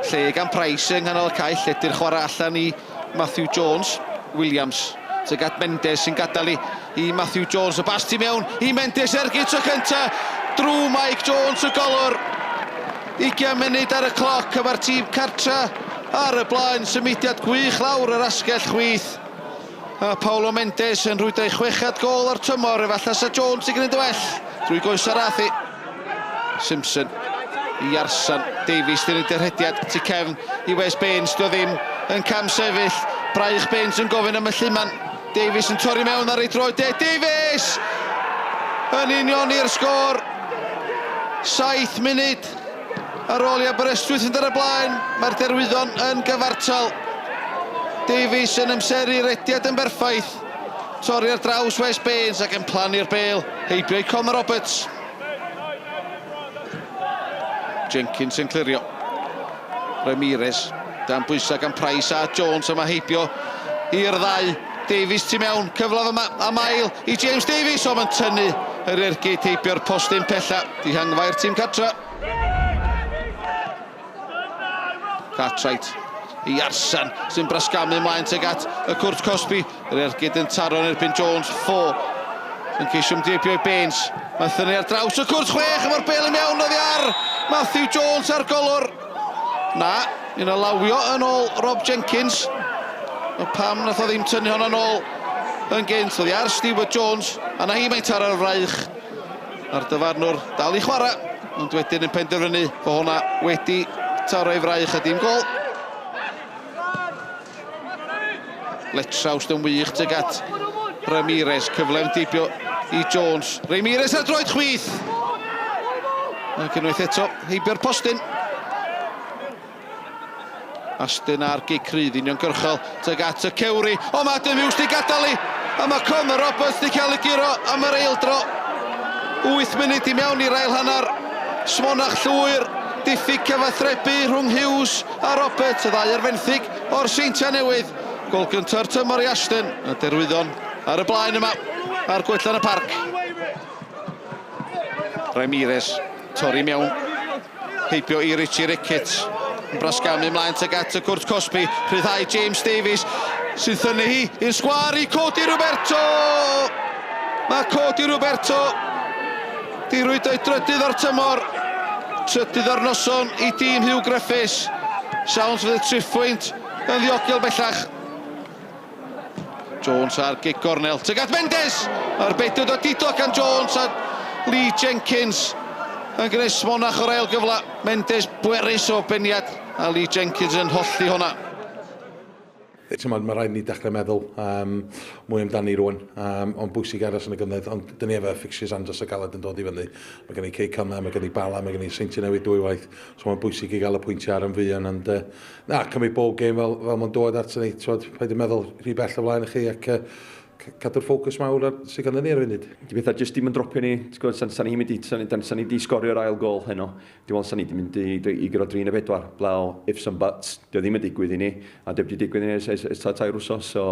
Lle gan Price yng nghanol y cae, lledu'r chwarae allan i Matthew Jones. Williams tuag at Mendes sy'n gadael i, i Matthew Jones. Y bas tu mewn i Mendes ergyd tro cynta drwy Mike Jones y golwr. 20 munud ar y cloc a mae'r tîm cartra ar y blaen. Symudiad gwych lawr yr asgell chwith. A Paulo Mendes yn rhwydo ei chweched gôl o'r tymor, efallai sa Jones yn gwneud yn well drwy goeso'r ath i. Simpson i Arsan, Davies di wneud y rhediad tu cefn i Wes Baines, dio ddim yn cam sefyll, braich Baines yn gofyn am y lluman, Davies yn torri mewn ar ei droed de, Davies! Yn unioni'r sgôr, 7 munud ar ôl i Aberystwyth fynd ar y blaen, mae'r Derwyddon yn gyfartal. Davies yn amseru rediad yn berffaith. Torri ar draws Wes Baines ac yn plannu'r bêl heibio i Connor Roberts. Jenkins yn clirio. Ramirez dan bwysau gan Price a Jones yma heibio i'r ddau. Davies tu mewn, cyfle yma am ail i James Davies, ond mae'n tynnu yr ergyd heibio'r postyn pella. Dihangfa i'r tîm cartra. Cartwright i Arsan sy'n brasgamu ymlaen tuag at y cwrt cosbi. Yr ergyd yn taro yn erbyn Jones. Ffo yn ceisio ymdreibio i Baines. Mae'n thynnu ar draws y cwrt chwech efo'r bel i mewn oddi ar Matthew Jones a'r golwr. Na, un o lawio yn ôl Rob Jenkins. O pam nath o ddim tynnu hwnna'n ôl yn gynt. Oddi ar Stewart Jones. A na hi mae'n taro'r fraich. A'r dyfarnwr dal i chwarae, ond wedyn yn penderfynu fo hwnna wedi taro ei fraich a dim gol. Letrawst yn wych tuag at Ramirez, cyfle yn dibio i Jones. Ramirez ar droed chwith! Ac unwaith eto, heibio'r postyn. Aston ar gic rydd uniongyrchol tuag at y cewri. O, mae Adam Hughes di gadael i! A mae Connor Roberts di cael ei guro am yr eildro. 8 munud i mewn i'r ail hanner. Smonach llwyr, diffyg cyfathrebu rhwng Hughes a Roberts, y ddau ar fenthyg o'r Seintiau Newydd. Gol gynta'r tymor i Ashton, a Derwyddon ar y blaen yma ar Gwellan y Parc. Ramirez, torri mewn, heibio i Richie Ricketts. Yn brasgamu ymlaen tuag at y cwrt cosbi, rhyddhau James Davies, sy'n thynnu hi i'r sgwâr i Cody Roberto! Mae Cody Roberto di rwydo ei drydydd o'r tymor, trydydd o'r noson i dîm Hugh Griffiths. Siawns fydd y triphwynt yn ddiogel bellach. Jones ar gic gornel. Tuag at Mendes! A'r bedwyd o dido gan Jones a Lee Jenkins yn gwneud smonach o'r ail gyfle. Mendes bwerus o beniad a Lee Jenkins yn hollti hwnna. Ti'n mae rhaid ni dechrau meddwl mwy amdani rwan, ond bwysig aros yn y gynnydd, ond dyn ni efo fixtures andros o galed yn dod i fyny. Mae gen i Cei Connah, mae gen i Bala, mae gen i Seintiau Newydd dwywaith, so mae'n bwysig i gael y pwyntiau ar yn fuan, ond Na, cymryd bob gêm fel, fel mae'n dod at ni, twod, paid yn meddwl rhy bell o flaen i chi ac cadw'r ffocws mawr ar sydd ganddyn ni ar y funud. Di pethau jyst ddim yn dropio ni, ti'n gwybod, san, san ni mynd i, san, san ni di sgorio'r ail gol heno, dwi'n meddwl san ni di mynd i, i, i gyro 3 neu 4, blaw ifs and buts, dio ddim yn digwydd i ni, a dio wedi digwydd i ni ers, ers, ers tair wsos, so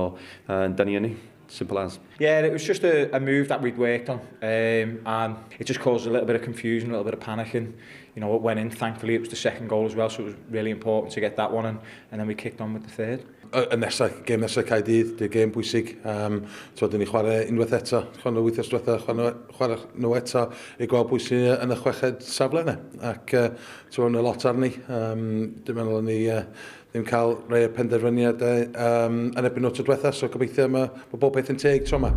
da ni yn ni. Simple as. Yeah, it was just a move that we'd worked on, and it just caused a little bit of confusion, a little bit of panic, and you know, it went in. Thankfully, it was the second goal as well, so it was really important to get that one, and, and then we kicked on with the third. Y nesaf, gêm nesaf Caerdydd, di'r gêm bwysig. Twod, ni chwarae unwaith eto, chwarae nhw wythnos diwetha, chwarae, chwarae nhw eto i gweld pwy sy'n yn y chweched safle yna. Ac twod, yna lot arni. Dwi'n meddwl ni ddim cael rhai o'r penderfyniadau yn erbyn nhw tro diwetha, so gobeithio mae, mae bob peth yn teg tro yma.